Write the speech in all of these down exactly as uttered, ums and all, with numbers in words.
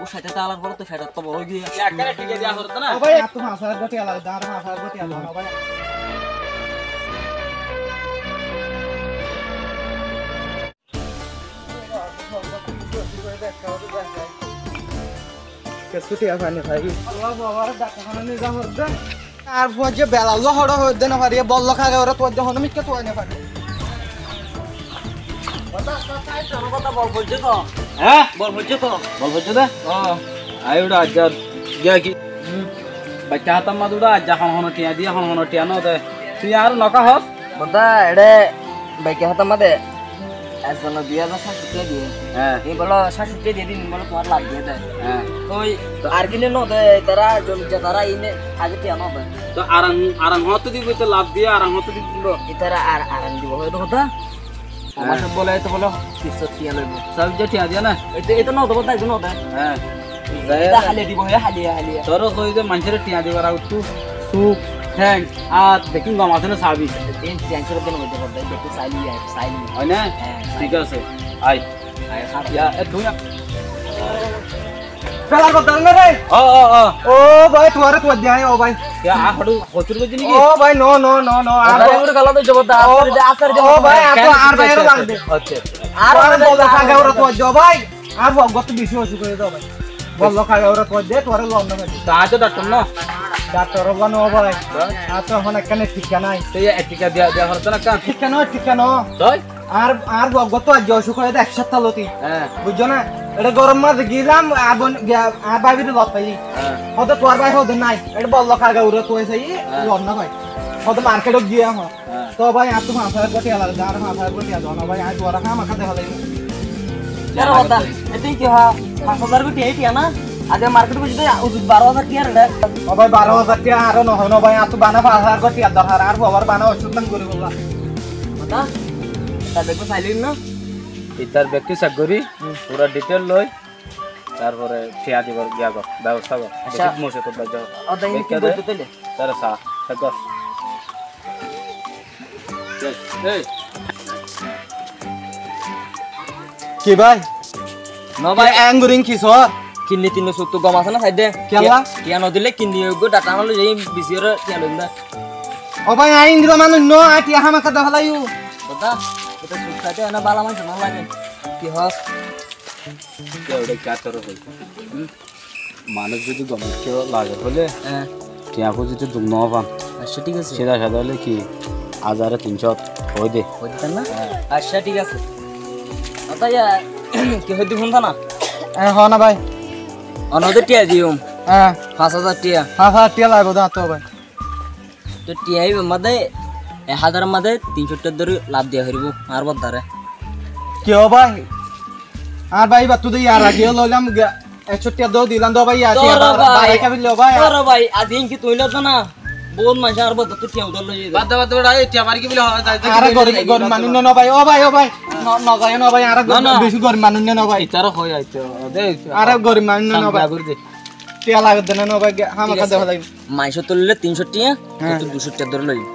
Ó, saite talar fore to fetattó boro ói giyé. Ekkere thíka diya foribó na? Ó bái, añáttu fañs házar tiya lage, añáttu fañs házar tiya lage, ó bái. Kessú tiya fai no fari. Allah, babar daktar hana niza foribó. Ar fuaijje Belal loi hoçé hoiddé no fari, e bol loi kaga ore tuaidde hono mikká tuai no fari. Hé? Bol foijjé to? Bol foijjé de? Ó. Aiyó uçá aijja giya ki? Baikka hátar mazé uçá aijja hon hon tiya diye, hon hon tiya no de. Tui añáre noka hos? Bodda, eçé baikka hátar mazé Ekzone dui házar sáitcó tiya diye. Hé. Ín bóle sáitcó tiya diye, ín bóle tuáñre laf diye de. Hé. Toi ar kine no de, tará zomit ze tará íne age tiya no de. Toi aran, aran hoto dibo, toi laf diye aran hoto dibo. Ítara ar, aran dibo hoito hotá. Hé. Amar sób bóle, ito bóle, tiríc tiya loibo. Sób ze tiya diye na? Ito, ito no de, bodda, ito no de. Hé. Ita háliya dibo, hé, háliya, háliya. Toré hoi de maincóre tiya dibar agottú suk, theng, át, bekkún gom asé né sabi. Tin, tin sót din óiye de, bekkún saili, saili. Ói né? Hé, thík asé. Ai. Ai, hár. Ya, e, tui a- Belar bodol né re? Ó, ó, ó. Ó bái, tuáre tuáre diya, ó bái. Ya, a, hotu, hotur goi dini ki? Ó bái, no, no, no, no, ar ó bái, bái, gala de jabardast, ó, asar de, asar de, ó bái, ar to, ar bái, ar lagde. Acha. Ar bái, bái, bái, bái, bái, bái. Ar bái, bái. Ar bái, ar bái, ar bái. Bol loi kaga ore tuáidde, tuáre lon no fari. Toi añí to daktor no. Daktor ólla no bái. Bái. Añí to ehón ekkán thíka nái. Toi e thíka diya, diya foribó na ekkán. Thíka no, thíka no. Toi? Añár, añár bou ottu aijja ocúk óiye de ek háfta lóti. Hé. Buijjó na? Eçé góror mazé giyélam, añár bóin, giya, añár bábire lot faiyí. Hé. Hoóde tuáñr bái hoóde nái. Eçé bol loi kaga ore tuái saiyí, hé, lon no fai. Hoóde marketot giyé ehón. Hé. Toó bái, añáttu fañs házar goi tiya lage, añáre fañs házar goi tiya do na bái, añí tuáre hámaká dehá laiyum. Yar hotá, etin ki hoó, fañs házar goi tiya, tiya na? Aijja market buijjó de, uzut baró házar tiya re. Ó bái, baró házar tiya aró no hoó, no bái, añáttu bana fañs házar goi tiya dorhar, añár fuabar bana ocúk tán gorí bolla. Hotá? Tar bek sailí na? Itar bek sek gorí, pura detail loi, tarfore tiya dibar giya gor, bebosta gor. Acha. Beci mosíbot baijjó. Ó, dai, bek ki de? Bolte toile? Tara sa, sek gor. Ki bái? No bái. Ki engurin ki sor? Kinni tinni suttu gom asé na saidde? Kiyólla? Tiya, tiya no dile kinni uggwá daktar loi zai bisi ore tiya loim de. Ó bái, añí indila manúic no, añí tiya hámaká dehá laiyum. Bodda, ita suk saite ene bála manúic no lage. Ki hos? Tiya uçá ki ar toro hoi? Hm? Manúic zodi gom dukká lage hoilé, hé, tiya fuziti duk no fán. Acha, thík asé. Sida sada hoilé ki, házare tin cót hoi de. Hoi de na? Hé. Acha, thík asé. Acha, ya, ki hoi de fúnta na? Hé, hoó na bái. Ono de tiya diyum. Hé. Fañs házar tiya. Fañs házar tiya laibo de añáttu bái. Toi tiya ibá mazé, ek házar mazé tin cót tiya dóri laf diya foribó, añár boddare. Kiyó bái? Añár bái, ibáttu de yar age loilam, ge-, ek cót tiya dóri dilam de bái, yar tiya bar-, bái, barai kabil lo bái. Tóro bái, aijja inki tui loddo na? Bout manúic añár boddottú tiya udár loi zai de. Bad de, bad de, bad de, ei tiya mari ki bile, zai, zai, añára zai, gorib, zai, gorib zai, manúic zai, no, no bái, ó bái, ó bái. No, no, no, zai, no bái, añára, no, no, beci gorib manúic no, no bái. Itara hoi, aitto, de, añára gorib manúic no, no bái. Samla gorí de. Tiya lage de na, no bái, ge-, hámaká dehá laiyum. Maincóttu loile tin cót tiya, hé, tottu dui cót tiya dóri loiyum.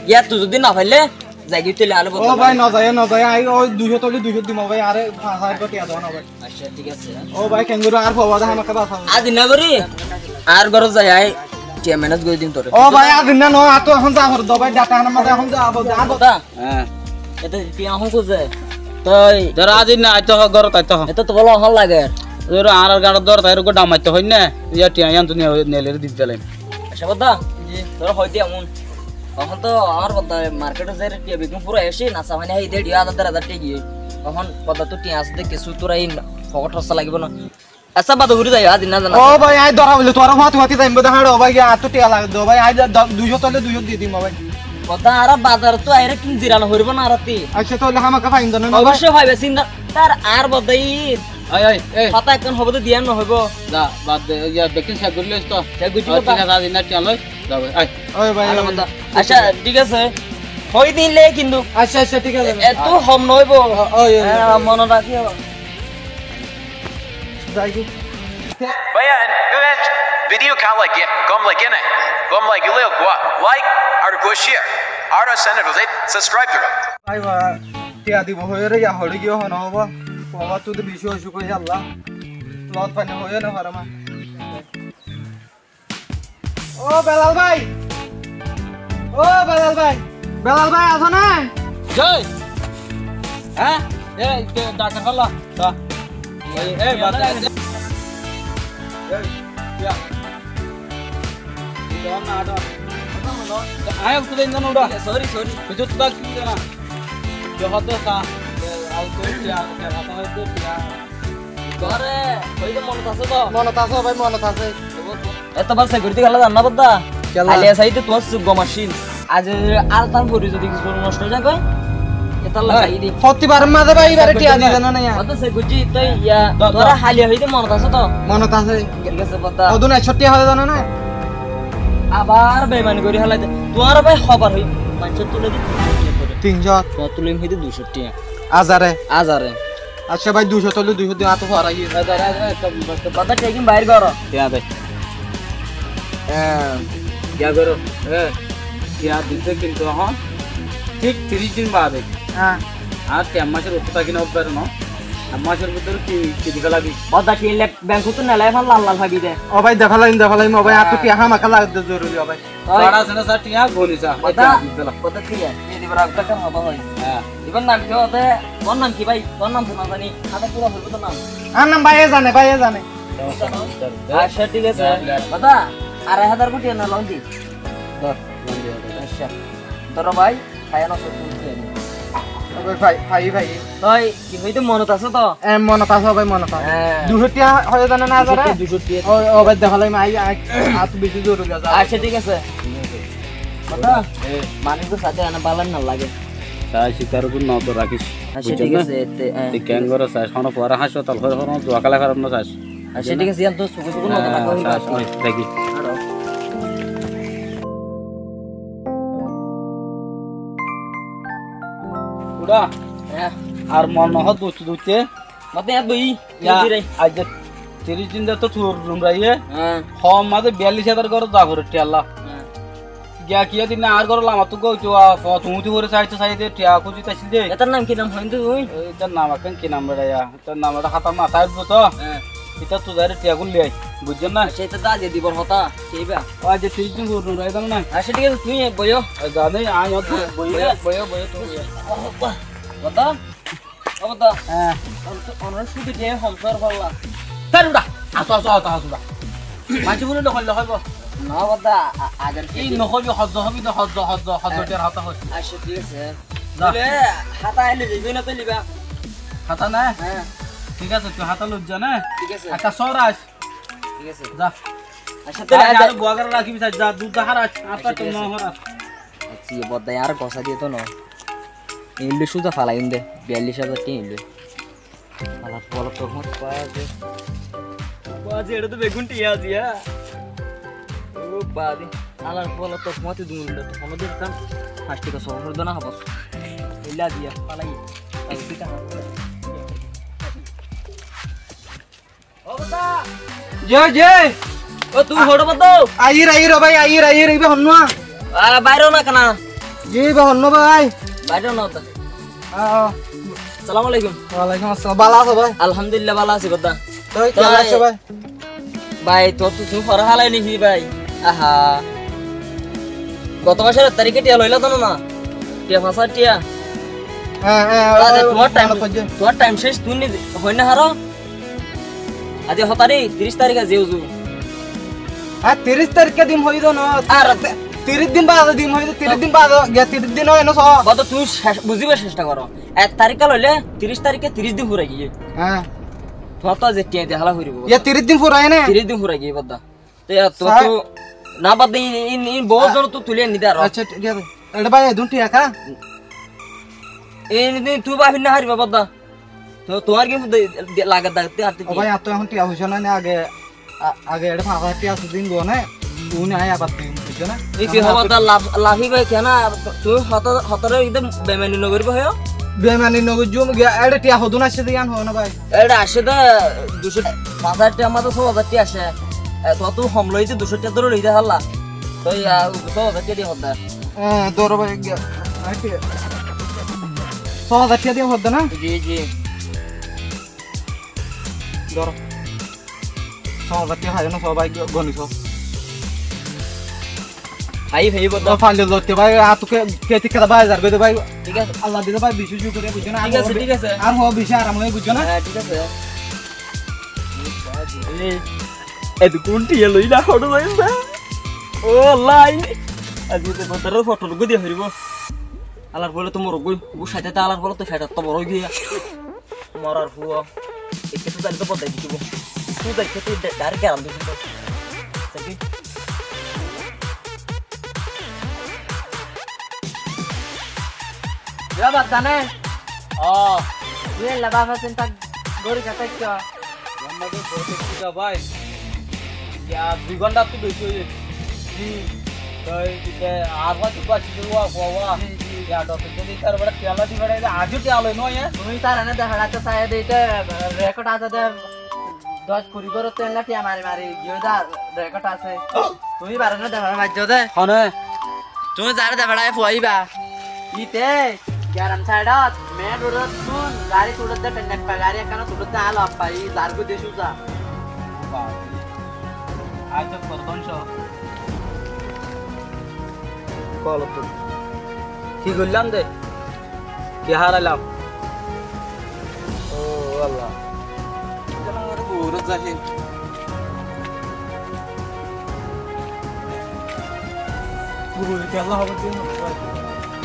Yáttu zodi no faille, zaigói toile ale bodol. Ó bái, no zaiyo, no zaiyo, añí ói dui cót óile dui cót dim bái, añáre fañs házar goi tiya do na bái. Acha, thík asé. Ó bái, kengori añár fuabar hámaká basá. Aijja no gorí, añár górot zai añí tiya manage gorí dim tore. Ó bái, aijja no, añáttu ehón za foribó bái, daktar hánar mazé ehón za foribó, añár bodol. Hé. Ete tiya hon kuzé? Toi. Dóro, aijja no, aitto hó, górot aitto hó. Ete to bóle hon lage. Dóro, añárar gaçot dóro, tai uggwá dham maitto hoóin na. Iya tiya yián to ne-, neilé di felaiyum. Acha, bodda? Ji. Dóro, hoi diya mun. Ehón to añár bodda marketot zaiyóre tiya beggún fúrai aiccé, nasa faní hái de, dhiyó házar der házar tiya giyói. Ehón bodda to tiya asé de, kessú tura in fokot hossa lagibo na. Acha, bade gori zaiyo, aijja no zana. Ó bái, añí dóra buli tuáre fúañti fúañti zaiyum de, hañço bái, añáttu tiya lage de bái, añí do-, dui cót óile dui cót di dim bái. Bodda, añára bazarottu aiyóre kinzira no foribó na añárattú. Acha, tóile hámaká faiyum de na bái? Oboicco faiba, sinta, tar añár bodda ín. Ai, ai, ei. Hotá ekkán hobo de diyan no hoibo. Za, bad de, iya, bekkún sek gori lois to. Sek gori lois to. Ó, thík asé, aijja no tiya loi. Za bái, ai. Ói bái, añára ói. Bodda. Acha, thík asé. Hoi dile kintu. Acha, acha, thík asé. E, ettu hom no óibo. Ó, ói, ói, ói. Há, mone rakíyo. Báiya, video keén lagé? Gom lagé né? Gom lagilé uggwá like ar uggwá share. Ar channel ot subscribe goró. Bái, tiya dibo hoiyóre ya hoçé giyé, hone hobo. Babattu de beci ocúk óiye, Allah. Lot faní hoiyó no fare ma. Ó Belal bái, ó Belal bái, Belal bái asó né? Jai. Há? E, e, daktor falla. Sa. E, e, bata. E, ya. Aññí uttú de, inzan uçá. Sorry, sorry. Kissú uttú de, kissú de na. Kiyá hoódde sa. E, aññí to kiyá, kiyá hotá hoódde kiyá. Tuáñre hoóide monot asé to? Monot asé bái, monot asé. Etó bar security kiyólla zano na bodda? Kiyólla? Háliya saiyóde tuáñr suk gom accíl. Aijja altan fori zodi kissú nosto ói zagói, etálla saiyóde. Fottí bar mazé bái ibáre tiya di zano na ya. Bodda security to ya, tuáñre háliya hoóide monot asé to? Monot asé. Thík asé bodda. Hodún ekcó tiya hoó zano na? Abar beimani gorí félai de. Tuáñre bái hobar hoói, maincór tulai de tincó tiya gorí. Tincó? Tuáñr tulai hoóide duicó tiya. Azare? Azare. Accá bái, duicó toile duicó din, añáttu fora giyé. Bodda tiya gín bair goró. Tiya de. E, tiya goró. E, tiya dite kintu ehón thík tiríc din bade. Há. Ar tiya ek macór uore táki no fare no. Ek macór bútore ki, ki diba lage? Bodda ki le, bank ottu nele ehón lal lal faibi de. Ó bái, de félaiyum, de félaiyum, ó bái, añáttu tiya hámaká lage de, zoruri, ó bái. Oi. Sara asé na, sara tiya goni sa. Bodda, bodda tiya. Ei dibar agottú ekkán hotá hoói. Há. Ibar nam ki hoóde? Tuáñr nam ki bái? Tuáñr nam to no zani. Hotá pura hoibo to nam. Añár nam báiye zane, báiye zane. Accá, thík asé. Bodda, arai házar gúti ene lon di. Dór, lon di, lon di. Accá. Dóro bái, faiya no sóttu. Ó bái, fai, fai, fai. Toi Ki hoóide monot asé to? E, monot asé, ó bái, monot asé. Há. Duicó tiya hoó zano na, duicó tiya, azare? Duicó tiya. Ó, ó bái, de félaiyum, añáttu beci zoruri asé. Accá, thík asé. Bodda, e, manúic to saite ene bála no lage. Sai, sitar uore nozor rakís. Accá, thík asé, ete, e, te keén goró sai, hono fuare háspital hoó, hono zua kélai farer no sai. Accá, thík asé, yián to suku suku nozor rakó. Sai, sai, sai, sai. Uçá. Há. Ar mon no hoó duitte duitte. Mate yar dui. Ya, aijja tiríc din dóri to tur rumraiye. Há. Hom mazé biyallic házar goró za fore tiya lla. Há. Giya kiyá din añár goró lamattú goi to, a, fo tuñí fore saite saite tiya kúzi taccíl de. Etar nam ki nam hoóin de tui? Etar nam ekkán ki nam beçaiya? Etar nam eçé hátá mazé aibó to. Há. Etar tú zaire tiya gún loi ai. Buijjó na? Accá, etar dá diya dibar hotá. Keiba? Ó, aijja tiríc din fore rumrai dam na. Accá, thík asé, tui boiyó. E, zane, aññí boiyó, boiyó, boiyó, tui boiyó. Bodda? Ó bodda. Há. Onor cúde de hom sór falla. Tar uçá. Asó, asó, asó, asó uçá. Maincé buli no hoile hoibo. No bodda, a-, agar ki no hoibi, hozzo hoibi, no hozzo, hozzo, hozzo, há, tiyar hotá hoibi. Accá, thík asé. Za. Bole, hátá aile dibi na, tui liba. Hátá na? Há. Thík asé, tui hátá loi za na. Thík asé. Ekká sór aij. Thík asé. Za. Accá, aij, taile aij, aij. Aró buwa gorá rakíbi, za, dud háras, añáttu no háras. Accá, bodda, ar gosá diye to no. Eilloi cúza falaiyum de, biyallic házar tiya eilloi. Alar folator mot baze. Baze, eçé to beggún tiya asé, ya. Ó baze, alar folator mot dun, to hono din tam fañs tiya sóo fore dona hobos. Eilla diya, falaiye. Ji, ji. Ó, tui hoçé bodda? Aiyír, aiyír, ó bái, aiyír, aiyír, ibá honnúa? Á, bairó na kená? Ji, ibá honnúa bái? Bairó na óta. Á, á. Assalamu alaikum. Walaikum assalam. Bála asó bái? Alhamdulillah, bála así bodda. Toi, toi, kiyólla aiccó bái? Bái, tuáñr to tui fora félai niki bái? Aha. Goto macór ek tarike tiya loila to no na? Tiya fañs házar tiya. Há, há, tuáñr taim, tuáñr taim céc, tui ni hoói no faro? Aijja hó tarík? Tiríc tarík aijja uzu. Ar tiríc tarík dim hoiyé de no. Ar tiríc din bade dim hoiyé de, tiríc din bade, giya tiríc din ói no só. Bade tui cec-, buzibar cesta goró. Ek tarík kal óile tiríc taríke tiríc din furai giyé. Há. Tuáñr to aijja tiya diya hála foribo. Iya tiríc din furai né? Tiríc din furai giyé bodda. Te ya to, sa- to na bade in, in, in bout zon to tuli aní de aró. Accá, thík asé. Eçé bái, edún tiya ká? In, in tui bái finna háriba bodda. To, tuáñr kintu de, de, lagar dagte ar ó bái, añáttu ehón tiya foicá nai, age, a-, age eçé fañs házar tiya asé din gone, uní aññí abar dim, buijjó na? Ei ki hobardar, laf-, lafiba kiyá na, tuñí hotá-, hotáre ekdom bemani no goriba hoiyó? Bemani no goijjum, giya eçé tiya hodún aiccé de yián hoó na bái? Eçé aiccé de duicó, fañs házar tiyar mazé só házar tiya aiccé. E, tuáñttú hom loiyé de duicó tiya dóri loiyé de hálla. Toi, a, só házar tiya diya hoddé. E, dóro bái, giya. Só házar tiya diya hoddé na? Ji, ji. Dóro. Só házar tiya faiyo né, só bái, goni só. Faiyi, faiyi, bódda. Ó, faille loitte bái, ar tó ke, ke tikkata bái, zargói de bái. Thík asé. Allah dile bái, beci cúkuriya, buijjó né? Thík asé, thík asé. Ar hoó beci aram óiye, buijjó né? Há, thík asé. E, edukún tiya loi na, hoçé zaiyum de. Ó Allah, aini. Aijja to bóddaror fotor goi diya foribó. Alar fole to morogói, uggwá saite ta alar fole to feçattú boro ói giyé. Morar fua. Ekká to zaile to bodai di dibo. Tui zaile to dha-, dhári geram di dibo. Sabi? Yo, Baddane. Ó. Tui ella báfa sinta gori kata kiyó? Báfa sinta bái. Yá, dui gónta tó beci óiye. Ji. Toi ite ar wá tuba asé de wá, wá, wá. Ji, ji. Yá, dóc hajar de tar bára tiya di félai de, aijjó tiya loi no, yá. Tuñí tar ene de félai to sai de ite rekod asé de, doc kuri gór ottu ene tiya mari mari giyé de rekod asé. Tuñí bar ene de félai maijjó de. Hone? Tuñí zare de félai fuaibá. Ite, geram saidot, main rodot tún, gari tulódde, pendek pa gari ekkán tulódde, alo appa, i zargói de suza. Aijja kotto dónco. Kol ottu. Ki goillám de? Ki hárailam? Ó Allah. Kiyá gorí bóut zai.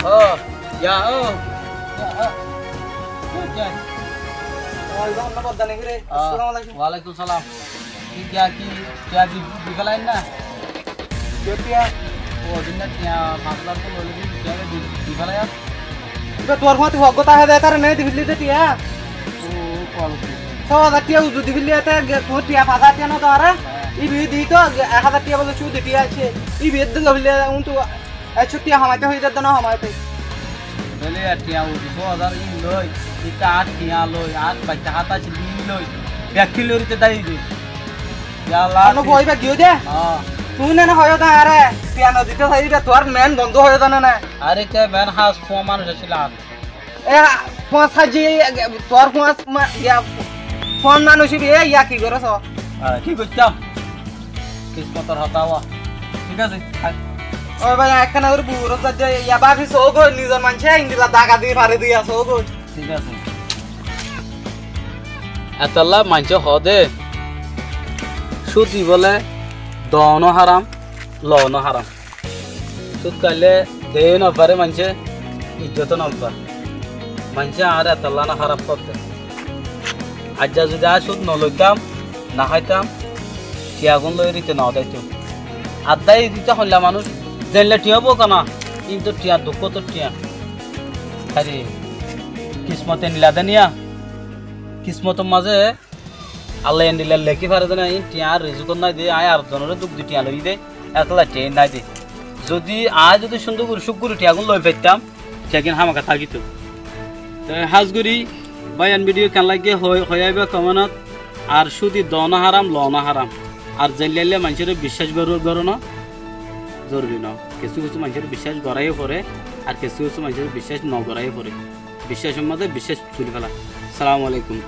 Ó, yá, ó. Yá, ó. Yá. Ó, ibá Baddane né ki re? Ó, assalamu alaikum. Walaikum salam. Ki, ki, ki, ki di, di félai na? Ki tiya? Ó, din na tiya, fañs lak to loi loi din, tiya di, di félai ar. Ibá tuáñr fúañti hoggwá táke de, tare né di félai de tiya. Ó, kol. Só házar tiya uzu di félai de, ge-, tuáñr tiya fañs házar tiya no tuáñre? Há. Ibá di to, ge-, ek házar tiya bóle cúde tiya asé. Ibá di félai, un to Ekcó tiya hamaité hoiyé de, no hamaité. Tóile ar tiya uzu só házar ín loi, íte ar tiya loi, ar baicca hátaic ín loi, bek ki lori te daibe. Ya Allah, ano ti- boi bek giyó de? Há. Tuñí ne hoiyó de añáre, tiya no dito hoiyé de, tuáñr men bondó hoiyé de ne ne. Are te men hás fua manúic asíl ar. E, fuañs hájji, e, tuáñr fuañs ma-, ya, fuañs manúic iba, e, ya ki goró só? Añára ki goittám? Kismotor hotá wá. Thík asé, thák. Ó bái, ekkána gorí búrot zaijjé, ya báfi sógoi, nizor maincé endilla daga di fari diya sógoi. Thík asé. Etolla maincé hoó de, cúdi bóle dono háram, lono háram. Cúd kaile deyó no fare maincé, ijjoto no fa. Maincé añáre etolla no háraf hoó de. Aijja zudi añí cúd no loitám, no háitam, tiyagún loi rite no daito. Addá ite hoilla manúic, zeilla tiya bóu kana, kintu tiya dukkótor tiya. Háre, kismote nila de niya, kismotor mazé Allah endilla lekí fare de na, ín tiya añár rizukot nái de, añí ar zonoré duk di tiya loi de, etolla tiya ín nái de. Zodi añí zodi cúndor gorí cúk gorí tiyagún loi faittám, tiyagín hámaka tákito. Te hás gorí báiyain vidiyo ken lage hoi-, hoiya aiba komenot, ar cúdi dono háram, lono háram. Ar zeilla eilla maincóre biccác goró-, goróna zoruri no. Kessú kessú maincóre biccác goráiyo fore, ar kessú kessú maincóre biccác no goráiyo fore. Biccacor mazé biccác tuli féla. Assalamu alaikum.